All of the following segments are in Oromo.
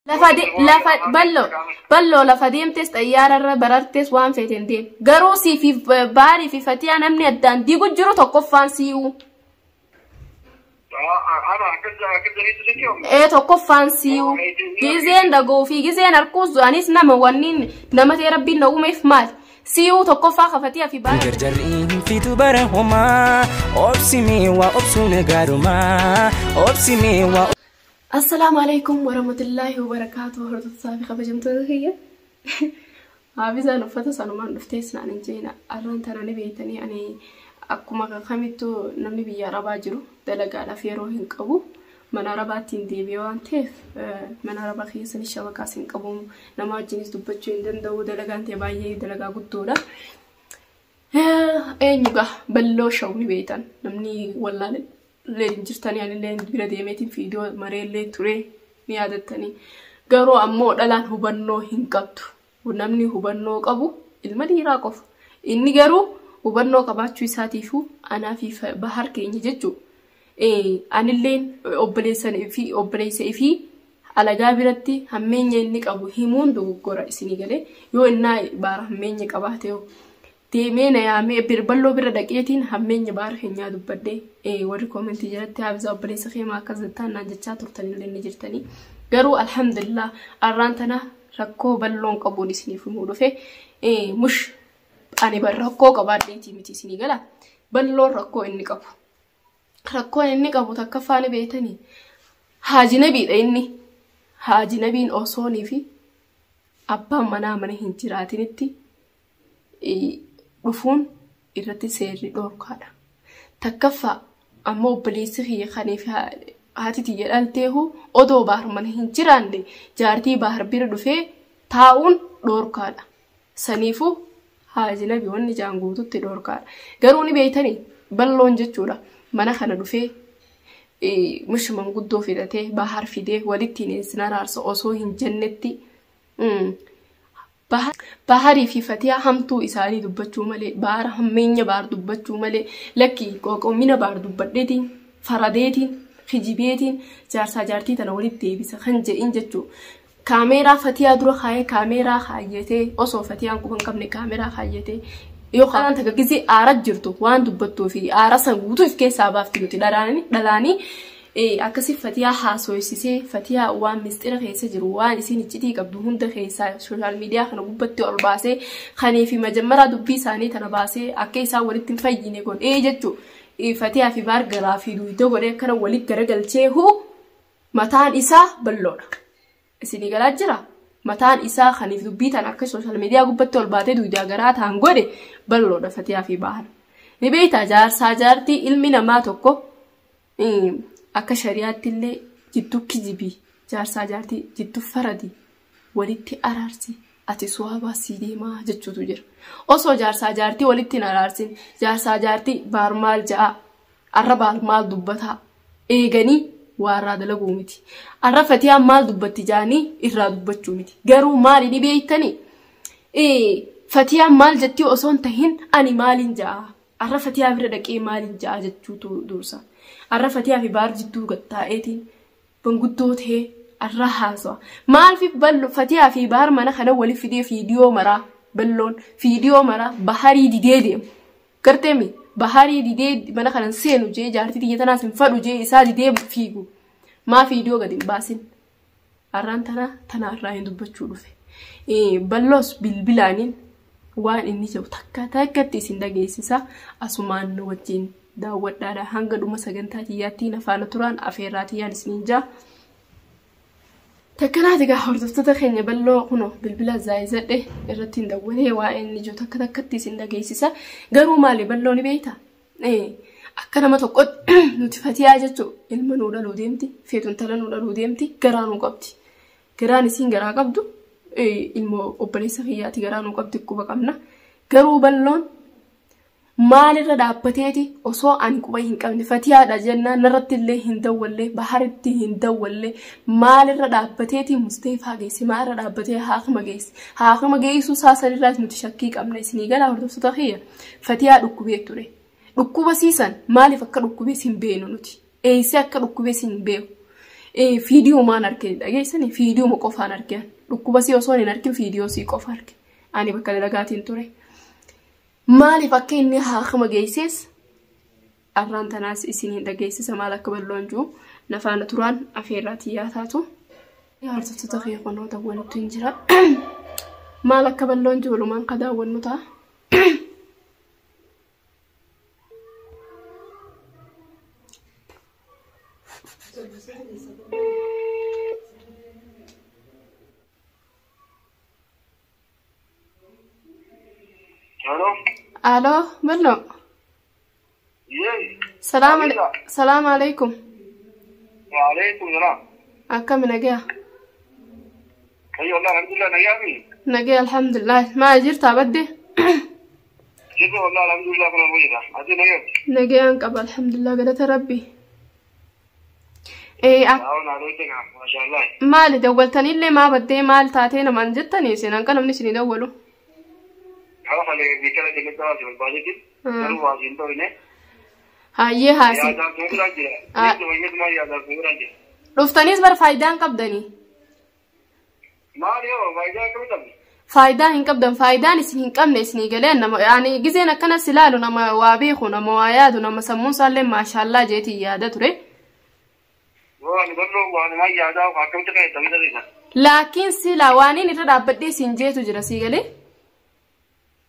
Lafa lafa ballo ballo lafa deemtes xayyaararra barartes waan feeten deem. Garuu sii fi Baarii fi Fatiyaa namni addaan diigu jiru tokkoffaan si'uu. Ana akkas akkas jariitu sitti hoomu. Ee tokkoffaan si'uu. Gizeen dhaga'uu fi gizeen harkuus anis nama wanniin nama ta'e rabbiin na uumeef maali? Si'uu tokkoffaa ka Fatiyaa fi Baar. Jarjarri hin fitu bara homaa obsimee waa obsuun gaarumaa obsimee waa. Assalaamu alaikum warahmatullaahi wabarakaatuh hordoftoota fi kabajamtoota kiyya. Haafizaan uffata sanumaan dhuftees naan hin jeena. Arraan tana ni beektanii ani akkuma kamittuu namni biyya arabaa jiru dalagaadhaaf yeroo hin qabu. Mana arabaatti hin deebi'e waan ta'eef mana arabaa keessa ni shabakaas hin qabu. Nama wajjinis dubbachuu hin danda'u. Dalagaan ta'e baay'ee dalagaa guddoodha. Eenyu gaa balloo shawu ni beektan namni wallaale illee hin jirtanii anillee bira deemeetiin viidiyoo mareellee ture ni yaadattanii. Garuu ammoo dhalaan hubannoo hin qabdu. Namni hubannoo qabu ilma dhiiraa qofa. Inni garuu hubannoo qabaachuu isaatiifuu anaa fi Bahar keenya jechuudha. Anilleen obboleessa fi obboleessa fi alagaa biratti hammeenya inni qabu himuun dogoggora isinii galee yoo innaa baara hammeenya qabaate deemee na yaamee balloo bira dhaqeetiin hammeenya baara keenyaa dubbadhee warri koomentii jalatti haafizaa obboleessa keemaa akkas jettaan naan jechaa turtanillee ni jirtanii. Garuu alhamdulillah arraan tana rakkoo balloon qabuun isiniif himuu dhufe mush ani bar rakkoo qabaadheetii miti isinii gala balloon rakkoo inni qabu. Rakkoon inni qabu takkaffaa ni beektanii haaji nabiidha inni haaji nabiin osoonii fi abbaan manaa mana hin jiraatinitti dhufuun irratti seerri dhorkaadha. Takkaffaa ammoo obboleessi kiyya kaniif haati tiyya dhalteehu odoo baar mana hin jiraanne jaartii baar bira dhufee taa'uun dhorkaadha. Saniifuu haaji nabi wanni jaan guututti dhorkaadha. Garuu ni beektanii balloon jechuudha mana kana dhufee mushuma guddoo fidatee bahar fidee walitti hin araarsa osoo hin jennetti Baharii fi Fatiyaa hamtuu isaanii dubbachuu malee baara hammeenya baar dubbachuu malee lakkii qoqoomina baar dubbadheetiin faradeetiin kijibeetiin jaarsaa jaartii tana walitti deebisa kan jedhin jechuu. Kaameeraa Fatiyaa dura kaayee kaameeraa kaayyatee osoo Fatiyaan quba hin qabne kaameeraa kaayyatee yookaan takka gisee aara jirtu waan dubbattuu fi aara san guutuu of keessaa baafti nuti dhalaanii akkasi Fatiyaa haasoysisee Fatiyaa waan misxira keessa jiru waan isiin iccitii qabdu hunda keessaa sooshaal miidiyaa kana gubbatti ol baasee kanii fi majammaraa dubbii isaanii tana baasee akka isaan walitti hin fayyine godhee jechuu Fatiyaa fi baar garaa fi duwidda godhee akkana walitti garagalchee huu mataan isaa balloodha. Isinii galaa jira. Mataan isaa kaniif dubbii tana akka sooshaal miidiyaa gubbatti ol baatee duwiddaa garaa ta'an godhe balloodha Fatiyaa fi Bahar. Ni beektaa jaarsaa jaartii ilmi namaa tokko akka shari'aatti illee jidduu kijibii jaarsaa jaartii jidduu faradi walitti araarsi ati suwaabaa sii deemaa jechuutu jira. Osoo jaarsaa jaartii walitti hin araarsin jaarsaa jaartii baar maal ja'a arra baar maal dubbataa eeganii waa irraa dalaguu miti. Arra Fatiyaan maal dubbatti jaanii irraa dubbachuu miti. Garuu maali ni beektanii? Fatiyaan maal jettii osoo hin tahin ani maaliin ja'a? Arra Fatiyaa bira dhaqee maaliin ja'a jechuutu dursa. Arra Fatiyaa fi Baar jidduu gattaa'eetiin banguddoo ta'ee arra haasawa. Maaliif ballo Fatiyaa fi Baar mana kana wali fidee fiidiyoo maraa balloon fiidiyoo maraa baharii didee deemu. Garteemi baharii didee mana kana seenu jee jaartii tiyya tanaas hin fadhu jee isaa didee fiigu. Maa fiidiyoo gadi hin baasin. Arraan tana tana irraa hin dubbachuu dhufe. Balloos bilbilaaniin waan inni jedhu takka takkatti isin dhageessisa. Asumaan nu wajjin daawwadhaadha. Hanga dhuma sagantaa tiyyaatti na faana turaan afeerraa tiyyaan isiniin jaa. Takkanaati egaa hordoftoota keenya balloo kunoo bilbila zaayizadhe irratti hin dawwalee waa'ee inni jiru takka takkatti isin dhageessisa. Garuu maali balloo ni beektaa? Akka nama tokkotti nuti fatiyaa jechuun ilma nuu dhaluu deemti, feetu intala nuu dhaluu deemti, garaa nuu qabdi. Garaan isiin garaa qabdu ilmoo obboleessa kiyyaati garaa nuu qabdi quba qabna. Garuu balloon maalirra dhaabbateeti osoo ani quba hin qabne fatiyaadha jennaan narratti illee hin dawwalle baharitti hin dawwalle maalirra dhaabbateeti musteefaa geesse maalirra dhaabbatee haakima geesse haakima geessuu isaa sanirraas nuti shakkii qabna isinii galaa hordoftoota kiyya fatiyaa dhukkubee ture dhukkuba siisan maaliif akka dhukkubees hin beeknu nuti eessee akka dhukkubees hin beeku. Fiidiyoomaan arge dhageessanii fiidiyooma qofaan arge. Dhukkuba sii osoo hin argin fiidiyoo sii qofa arge. Ani bakka dalagaatiin ture. Maaliif akka inni haakama geesses arraan tanaas isiniin dhageessisa maal akka bal'oon jiru nafaana turaan afeerraa xiyyaa taatu. Hordoftoota kiyya kunoo daawwantu hin jira. Maal akka bal'oon jiru walumaan ka daawwannu ta'a. Aloo. Aloo bal'oo. Yee. Salaam alaikum. Waalaikum salaam. Akkami nagaya? Ayyo wallah alhamdulillah nagaami. Nagaya alhamdulillah. Maal jirtaa badde? Jirra wallah alhamdulillah kun hojjeta. Ati nagaati? Nagayaan qaba alhamdulillah galata rabbi. Yaa'u naannoo jira maashaallah. Maali dawwaltanillee maa baddee maal taatee namaan jettanii isin hanqa namni isinii dawwalu? Gaafa beekala deeggarsa waasi barbaadetti garuu waasi hin ta'ine. Hayyee haasi. Yaadaan suuraan jira. Wayyatumaa yaadaan suuraan jira. Dhuftaniis bar faayidaa hin qabdanii. Maali yoo faayidaa akkamii qabdi? Faayidaa hin qabdan faayidaan isin hin qabne isinii galee nama ani gizeen akkanas ilaalu nama waa beeku nama waa yaadu nama sammuun isaallee maashaallaa jeetii yaada ture. Yoo ani bal'oo waanumaa yaadaa akkamitti fayyadamuu dandeessa? Laakiin silaa waaniin irra dhaabbadhee siin jeetu jira sii galee.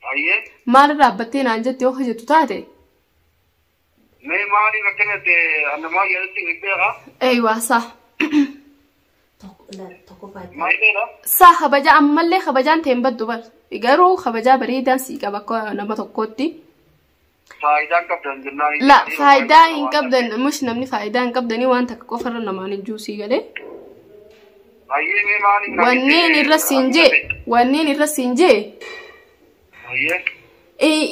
Hayyee. Maal irra dhaabbattee naan jette yoo hojjettu taate? Mee maaliif akkanatti annamaa yaadatti hin beekaa? Eeywaa saa. Maal ta'edha? Saa kabajaa ammallee kabajaan ta'e hin baddu bar. Garuu kabajaa bareedaan sii qaba akka nama tokkootti. Faayidaa hin qabdan jennaan. La faayidaa hin qabdan mush namni faayidaa hin qabdanii waan takka qofarra namaan hin jiru sii galee. Hayyee mee maaliif? Wanneen irra siin jee wanneen irra siin jee. Hayyee.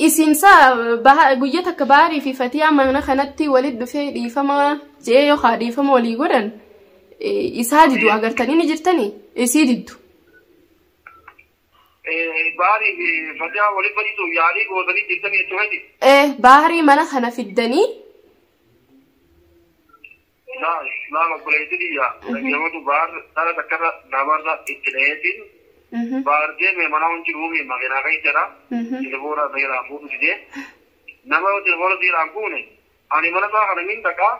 Isin saa guyyaa takka baarii fi fatiyaa mana kanatti walitti dhufee dhiifama jee yookaan dhiifama walii godhan isaa didu agartanii ni jirtanii isii diddu. Baarii fi fatiyaa walitti fadhiisuuf yaalii gootanii jirtanii jechuudha. Baarii mana kana fiddanii. Laa obboleessi biyya dhaggeeffatu baar dhala takkarra namarra itti dhaheetiin baar deeme mana hundi ruumi makiinaa kan jira telefoona seeraan fuudhu didee nama yoo telefoona seeraan fuune ani mana isaa kana min dhaqaa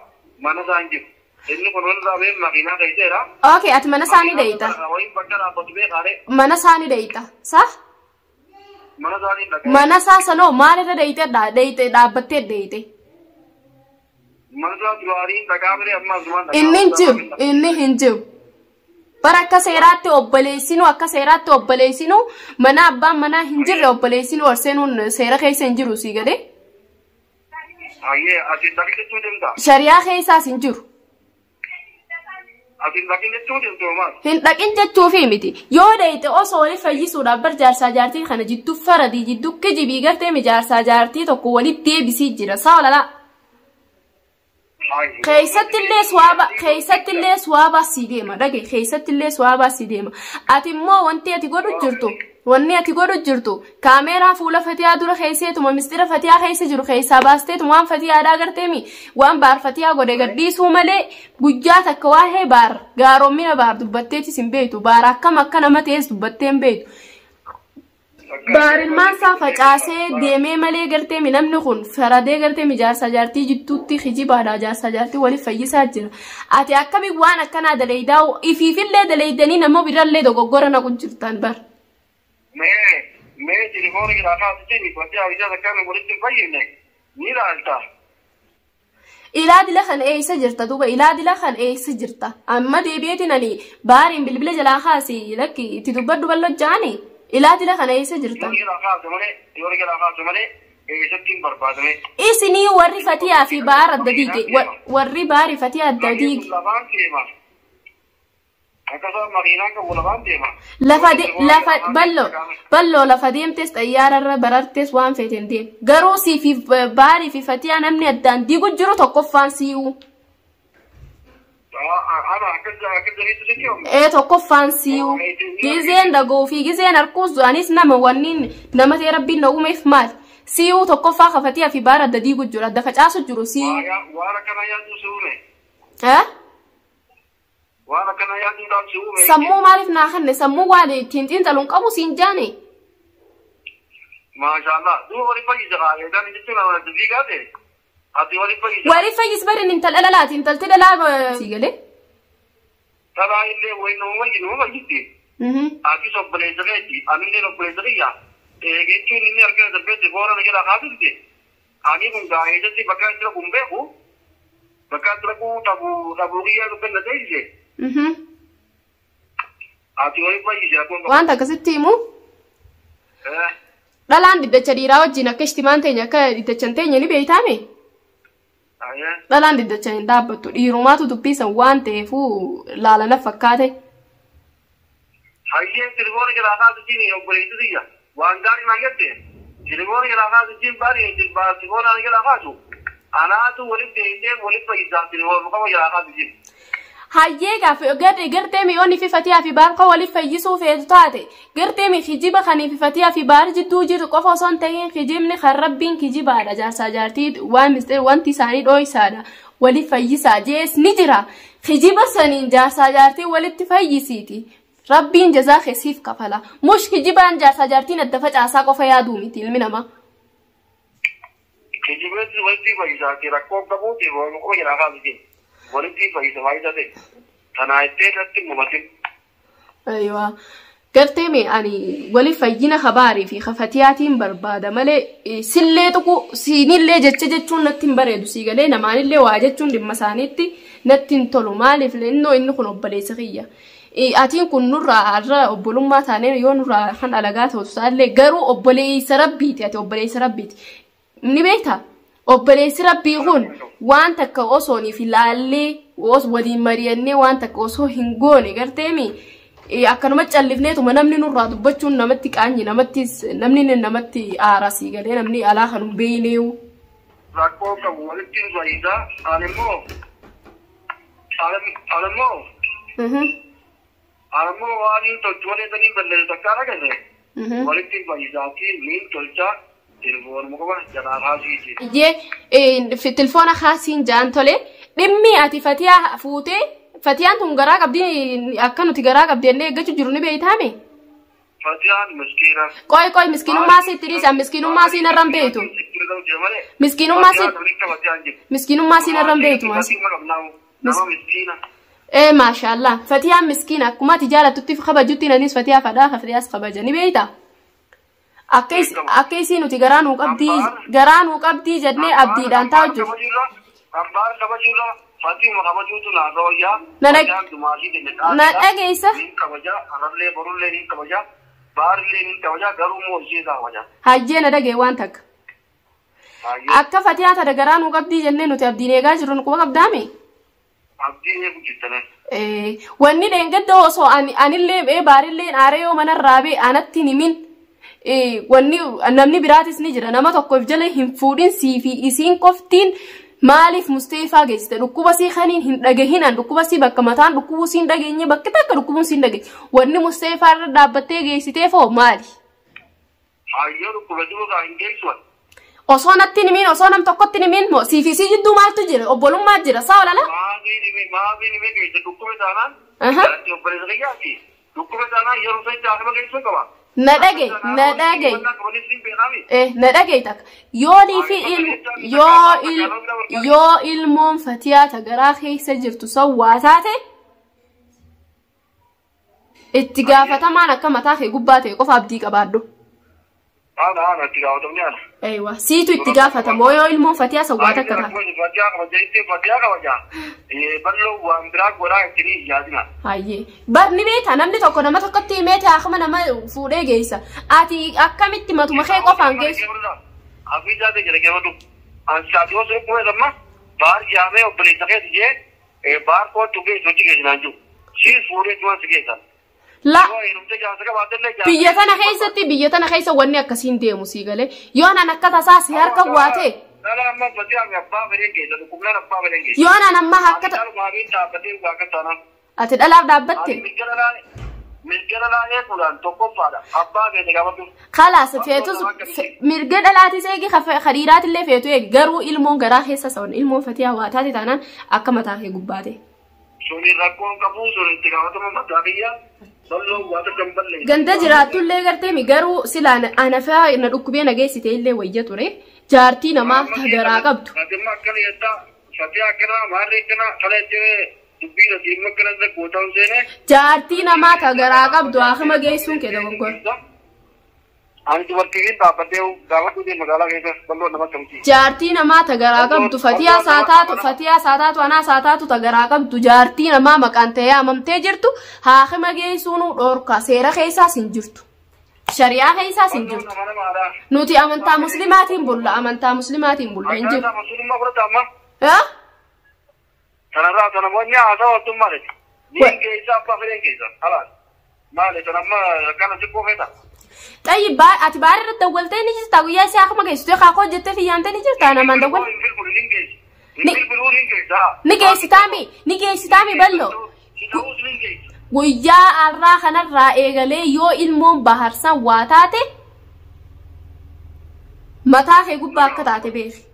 mana isaa hin jiru. Inni kun mana isaa mee makiinaa kan jira. Okay, ati mana isaanii dheeyita. Wayin bakka dhaabbatu beekaare. Mana isaanii dheeyita. Sa? Mana isaanii dhaqaa. Mana isaa sanoo maalirra dheeyite dheeyite dhaabbattee dheeyite. Mana isaa duraanii dhaqaa malee amma asumaan dhaqaa. Inni hin jiru. Inni hin jiru. Bara akka seeraatti obboleessinuu akka seeraatti obboleessinuu mana abbaan manaa hin jirre obboleessinuu ol seenuun seera keessa hin jiru sii galee. Hayyee ati dhaqi jechuu deemta. Shariyaa keessaas hin jiru. Ati dhaqin jechuu deemtu maal? Hin dhaqin jechuufi miti. Yoo dheeyite osoo waliif fayyisuudhaaf bar jaarsaa jaartii kana jidduu faradii jidduu kijibii gartee mi jaarsaa jaartii tokko walitti deebisii jira. Saa olalaa. Keessattillee suwaaba keessattillee suwaabaa sii deema dhage keessattillee suwaabaa sii deema. Ati immoo wanti ati godhu jirtu wanni ati godhu jirtu kaameeraa fuula fatiyaa dura keesseetuma mistira fatiyaa keessa jiru keessaa baasteetuma waan fatiyaadhaa garteemi waan baar fatiyaa godhe gadhiisuu malee guyyaa takka waa'ee baar gaaroommina baar dubbatteetis hin beektu baar akkam akka nama ta'es dubbattee hin beektu. Baar ilmaan isaa facaasee deemee malee garteemi namni kun faradee garteemi jaarsaa jaartii jidduutti kijibaadha jaarsaa jaartii waliif fayyisaa jira. Ati akkamiin waan akkanaa daleeydaa ifiifillee daleeydanii nama birallee dogoggora naqu jirtan bar. Mee mee telefoona irraa kaasitee fatiyaa isaa takkaan walitti hin fayyifne ni ilaalta. Ilaa dila kan eessa jirta duuba ilaa dila kan eessa jirta amma deebi'eetiin ani baariin bilbila jalaa kaasi lakki itti dubbadhu bal'oo jaani ilaa dila kan eessa jirta. Yoo irraa kaase malee yoo irraa kaase malee eessatti hin barbaadame. Isinii warri fatiyaa fi baar adda diige warri baarii fatiyaa adda diige. Lafaan deema. Akkasuma makiinaan qabu lafaan deema. Lafa lafa bal'oo bal'oo lafa deemtes xayyaararra barartes waan feeten deem. Garuu sii fi baarii fi fatiyaa namni addaan diigu jiru tokkoffaan si'u. Ana akkas akkas jariitu sitti oomu. Tokkoffaan si'u. Gizeen dhagoo fi gizeen harkuus anis nama wanniin nama ta'e rabbiin na uumeef maali? Si'u tokkoffaa ka fatiyaa fi baara adda diigu jiru adda facaasu jiru si'u. Waan akkana yaadu si uume. Eh? Waan akkana yaaduudhaaf si uume. Sammuu maaliif naa kenne sammuu waan ittiin xiinxaluun qabu siin jaane. Maashaallah. Duuba waliin fayyisa kaa. Eegaan jechuun nama dubbii gaate. Ati waliin fayyisa. Waliif fayyis barin intal dhalalaati intalti dhalaa sii galee. Dhalaa illee wayi nama wayyi nama fayyisti. Atis obboleessa keeti. Anillee obboleessa kiyya. Jechuun inni harka darbeetti boora na jalaa kaasifte. Ani kun gaa eessatti bakka itti dhaquun beeku. Bakka itti dhaquu dhabuu dhabuu kiyyaa dubbanna teessise. Ati waliin fayyise rakkoon qabu. Wanta akkasitti himu dhalaan dhiddacha dhiiraa wajjin akka ishtimaan teenya akka dhiddacha hin teenye ni beeytaame. Dhalaan dhiddacha hin dhaabbattu dhiirumaatu dubbisan waan ta'eefuu laalana fakkaate. Hayyee telefoona jalaa kaasutiin obboleessi tiyya. Waan gaarii naan jette telefoona jalaa kaasutiin barii telefoona jalaa kaasu. Anaatu walitti deemtee walitti fayyisaa telefoona qaba jalaa kaasutiin. Hayyee gaaf gartee mi'oonni fi fatiyaa fi baar kan waliif fayyisuu feetu taate gartee mi kijiba kanii fi fatiyaa fi baar jidduu jiru qofa osoo hin ta'in kijibni kan rabbiin kijibaadha jaarsaa jaartii waan misteer wanti isaanii dhooysaadha waliif fayyisaa jees ni jira kijiba saniin jaarsaa jaartii walitti fayyisiiti. Rabbiin jazaa keessiif kafala. Mush kijibaan jaarsaa jaartiin adda facaasaa qofa yaaduu miti ilmi namaa. Kijibeetti walitti fayyisaa rakkoo qabu telefoona qaba jalaa kaasutiin. Walitti fayyisa faayidaa ta'e. Tanaa ittee irratti mubatin. Ayiwaa. Gartee mee ani wali fayyina habaarii fi kafatiyaatiin barbaada malee sillee tuqu siinillee jecha jechuun natti hin bareedu sii galee namaanillee waa jechuun dhimma isaaniitti natti hin tolu maaliif innoo inni kun obboleessa kiyya. Atiin kun nurraa har'a obbolummaa taanee yoo nurraa kan alagaa ta'u isaallee garuu obboleessa rabbiiti ati obboleessa rabbiiti. Ni beektaa? Obboleessi rabbii kun waan takka osooniif ilaallee waliin mari'annee waan takka osoo hin goone garteemi akkanuma callifneetuma namni nurraa dubbachuun namatti qaanyi namatti namni namatti aara sii galee namni alaa kan hin beeyneewu. Rakkoo qabu walitti hin fayyisaa. Ani immoo ani immoo waan hin tolchu malee saniin balleessu takka argate. Walitti hin fayyisaa fi niin tolchaa telefoonuma qaba jalaa kaasiiti. Iyyee telefoona kaasiin jaan tole dhimmi ati fatiyaa fuutee fatiyaan tun garaa qabdi akka nuti garaa qabdi jennee eeggachuu jiru ni beeytaame. Fatiyaan miskiina. Qoy qoy miskiinummaa sitti dhiisan miskiinummaa siin irra hin beeytu. Miskiinummaa si miskiinummaa siin irra hin beeytu maas. Nama miskiina. Ee maashaallah fatiyaan miskiina akkuma ati jaalattutti kabajutti anis fatiyaa fadhaa fatiyaas kabaja ni beeyta. Akka isii nuti garaa nuu qabdii garaa nuu qabdii jennee abdiidhaan taa'u jiru. Ambaar kabajuurra Fatiyuma kabajuutu naa wayyaa. Na Fatiyaan dumaasii kenne na dhageessa. Niin kabaja anallee borullee niin kabaja baarillee niin kabaja garuu immoo ishee kabaja. Hayyee na dhagee waan takka. Akka fatiyaa tana garaa nuu qabdii jennee nuti abdiin eegaa jirru nu quba qabdaame. Abdii eegu jirtane. Wanni dheengadda osoo anillee baarillee aaree yoo manarraa bee anatti hin himin. Wanni namni biraatis ni jira nama tokkoof jala hin fuudhin sii fi isiin qoftiin maaliif musteefaa geessite dhukkuba sii kaniin hin dhagahinan dhukkuba sii bakka mataan dhukkubuu siin dhageenye bakki takka dhukkubuun siin dhageenye wanni musteefaa irra dhaabbattee geessiteef hoo maali? Hayyoo dhukkuba jiru hin geessuwan. Osoo natti hin himin osoo nam tokkotti hin himin moo sii fi sii jidduu maaltu jira obbolummaa jira saa olala? Maatiin himee geesse dhukkuba taanaan. Obboleessa kiyyaati. Dhukkuba taanaan yeroo ta'e jaakama geessuu qaba. Na dhage na dhage na dhage takka yoo fi yoo yoo ilmoon fatiyaa ta garaa keessa jirtu san waa taate itti gaafatamaan akka mataa kee gubbaa ta'e qofa abdii qabaadhu. Ana ana itti gaafatamni ana. Eewa siitu itti gaafatama yoo ilmoon fatiyaa san waa takka taate. Fatiyaa kabaja itti fatiyaa kabaja. Bal'oo waan biraa godhaa ittiin ijaajina. Hayyee barni beektaa namni tokko nama tokkotti himee taa'ama nama fuudhee geessa ati akkamitti matuma kee qofaan geessu. Afiisaa ta'e jira keewwatu. Ansaati osoo kuma damma baar jaamee obboleessa keessa jee baar kootu geessu hojii geessu naan jiru. Siis fuudhee tuwan si geessa. La biyya tana keessatti biyya tana keessa wanni akkasiin deemu sii galee yoo nan akka tasaa si harka waate. Dhala amma fatiyaa abbaa fedheen geessa dhukkubnaan abbaa fedheen geessa. Yoo nan amma akka ati dhalaaf dhaabbatte. Mirga dhalaa eeguudhaan tokkoffaadha. Abbaa feete qabatu. Kalaas feetus mirga dhalaatis eegi hariiraatillee feetu eegi garuu ilmoon garaa keessa sa'oon ilmoon fatiyaa waa taate taanaan akka mataa kee gubbaate. Suni rakkoon qabu sun itti gaafatama mataa kiyya balloo waa takka hin balleessu. Ganda jiraattullee gartee garuu sila ana fa'aa na dhukkubee na geessite illee wayya ture. Jaartii namaa tagaraa qabdu. Fatima akkana jettaa Fatia akkana maarree akkana kana jettee dubbii dhasiin akkana gootaan seene. Jaartii namaa tagaraa qabdu haakima geessuun kee dogoggora. Ani dubartiin dhaabbadhee gaafadhu deema magaalaa keessa balloo nama kamti. Jaartii namaa tagaraa qabdu Fatiyaa saataatu Fatiyaa saataatu anaa saataatu tagaraa qabdu jaartii namaa maqaan ta'ee amamtee jirtu haakima geessuun dhorka seera keessaas hin jirtu. Shari'aa keessaas hin jirtu. Nuti amantaa muslimaatiin bulla amantaa muslimaatiin bulla hin jiru. Akkaataa muslimmaa fudhata amma. Haa? Kanarraa kana moonni haasaa waltummaa maali? Niin keessa abbaa fedhan keessa halaas. Maali sana amma akkana xiqqoo feeta. Xayyi ati baara irratti dawwaltee ni jirta guyyaa isaa akkuma geessitu kaakoo jettee fiyyaantee ni jirta namaan dawwal. Ni geessitaami ni geessitaami ballo. Guyyaa har'aa kanarraa eegalee yoo ilmoon baharsan waa taate mataa kee gubbaa akka taate beeki.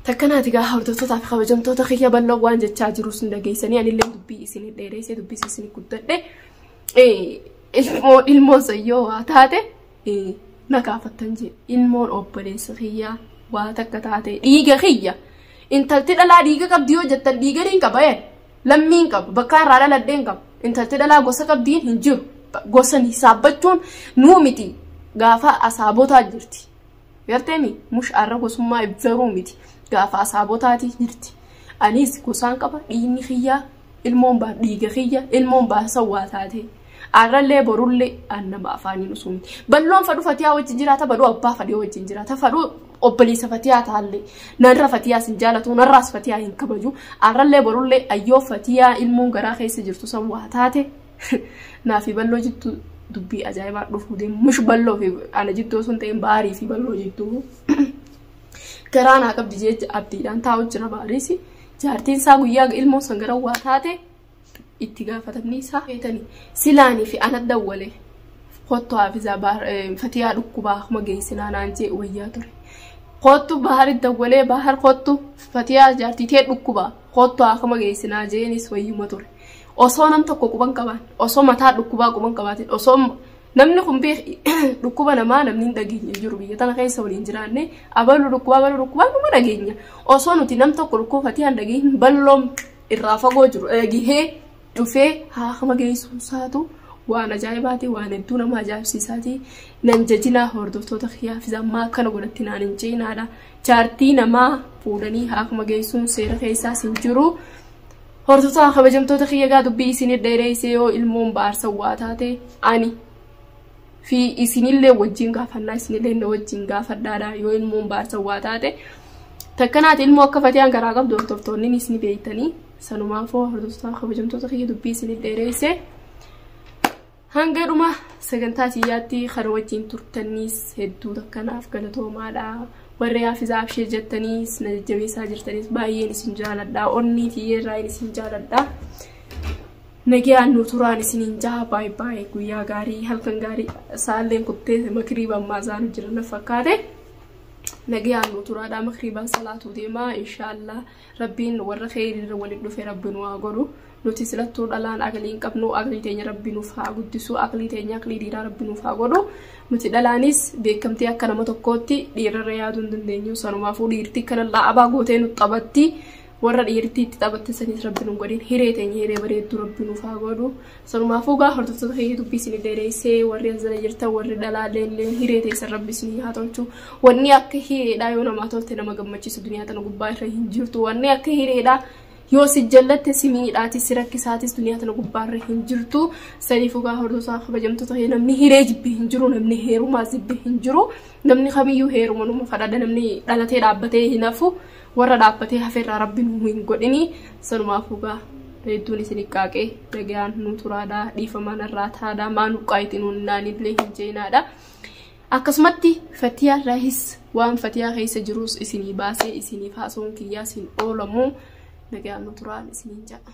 Takkanaati gaa hordoftootaa fi kabajamtoota kiyya bal'oo waan jechaa jirus hin dhageessanii anillee dubbii isin dheereessee dubbii isin guddadhe ilmoon sayyoo waa taate na gaafattan jee ilmoon obboleessa kiyyaa waa takka taate dhiiga kiyya intalti dhalaa dhiiga qabdi yoo jettan dhiiga niin qaba yeen lammiin qaba bakka irraa dhaladhee hin qabu intalti dhalaa gosa qabdiin hin jiru gosan hisaabbachuun nuu miti gaafa asaabotaa jirti. Garteemi mush arra gosummaa ibsaruu miti gaafa asaabotaati jirti. Anis gosaan qaba dhiigni kiyyaa ilmoon baa dhiiga kiyya ilmoon baa sawwaa taate. Arrallee borullee annama afaaniin osoo miti. Balloon fadhu Fatiyaa wajjin jiraata baduu abbaa fadhii wajjin jiraata fadhu obboleessa Fatiyaa taallee narra Fatiyaas hin jaalatu narraas Fatiyaa hin kabaju. Arrallee borullee ayyoo Fatiyaa ilmoon garaa keessa jirtu sawwaa taate naafi balloo jittu. Dubbii ajaa'ibaa dhufuu deemu mush balloo fi ana jidduu osoo hin ta'in baarii fi balloo jidduu garaa naa qabdi jecha abdiidhaan taa'u jira baariis jaartiin isaa guyyaa ilmoo san gara waa taate itti gaafatamni isaa feetanii silaanii fi ana dawwale kottu haafizaa Fatiyaa dhukkubaa akkuma geessinaa naan jee wayyaa ture. Kottu baharii dawwalee bahar kottu Fatiyaa jaartii tee dhukkubaa kottu akkuma geessinaa jeenis wayyuma ture. Osoo nam tokko quban qabaan osoo mataa dhukkubaa quban qabaatin osoo namni kun beek dhukkuba namaa namni hin dhageenye jiru biyya tana keessa waliin jiraanne abaluu dhukkubaa abaluu dhukkubaa numa dhageenya osoo nuti nam tokko dhukkuba Fatiyaa hin dhageenye balloon irraa fagoo jiru dhagihee dhufee haakama geessuun saatu waan ajaa'ibaati waan hedduu nama ajaa'ibsiisaati nan jajinaa hordoftoota kiyyaa fi zammaa akkana godhatti naan hin ceenaadha jaartii namaa fuudhanii haakama geessuun seera keessaas hin jiru. Hordoftoota kabajamtoota kiyya gaa dubbii isin dheereessee yoo ilmoon baarsa waa taate ani fi isinillee wajjin gaafannaa isinillee na wajjin gaafadhaadha yoo ilmoon baarsa waa taate takkanaati ilmoo akka Fatiyaan garaa qabdu hordoftoonni isin beektanii sanumaafoo hordoftoota kabajamtoota kiyya dubbii isin dheereessee hanga dhuma sagantaa tiyyaatti kana wajjin turtaniis hedduu takkanaaf galatoomaadha. Warri haafizaa abshee jettaniis na jajjabeessaa jirtaniis baay'een isin jaaladha. Onnii tiyyeerraa isin jaaladha. Nagayaan nu turaan isiniin jaha baay'ee baay'ee guyyaa gaarii halkan gaarii saalleen kuttee makriiba ammaa isaanii jiran fakkaate. Nagayaan nu turaadha makriibaan salaatuu deemaa inshaallah rabbiin warra kheyriirra waliin dhufe rabbiin waa godhu. Nuti silattuu dhalaan aqlii hin qabnu aqlii teenya rabbi nuuf haa guddisu aqlii teenya aqlii dhiiraa rabbi nuuf haa godhu. Nuti dhalaanis beekamtii akka nama tokkootti dhiirarra yaaduu hin dandeenyu sanumaafuu dhiirti kana laabaa gootee nu taphatti warra dhiirtii itti taphatte sanis rabbi nu godhin hiree teenya hiree bareedduu rabbi nuuf haa godhu sanumaafuu gaa hordoftoota kiyya dubbii isin dheereessee warri as jala jirtan warri dhalaallee illee hiree teessan rabbi isin haa tolchu wanni akka hireedhaa yoo namaa tolte nama gammachiisu duniyaa tana gubbaa irra hin jirtu wanni akka hireedhaa yoo si jallatte si miidhaatis si rakkisaatis duniyaa tana gubbaarra hin jirtu saniifuu gaa hordoftoota kabajamtoota namni hiree jibbi hin jiru namni heerumaa jibbi hin jiru namni kamiyyuu heeruma numa fadhadha namni dhalatee dhaabbatee hin hafu warra dhaabbatee hafeerraa rabbi nu hin godhini sanumaafuu gaa hedduun isin qaaqee dhagayaan nu turaadha dhiifamaan irraa taadha maan uqqaayitiin naanillee hin jeenaadha. Akkasumatti Fatiyaa Raahis waan Fatiyaa keessa jirus isinii baasee isiniif haasawuun kiyyaa isin oolamu. Nagayaan nu turaan isiniin jedha.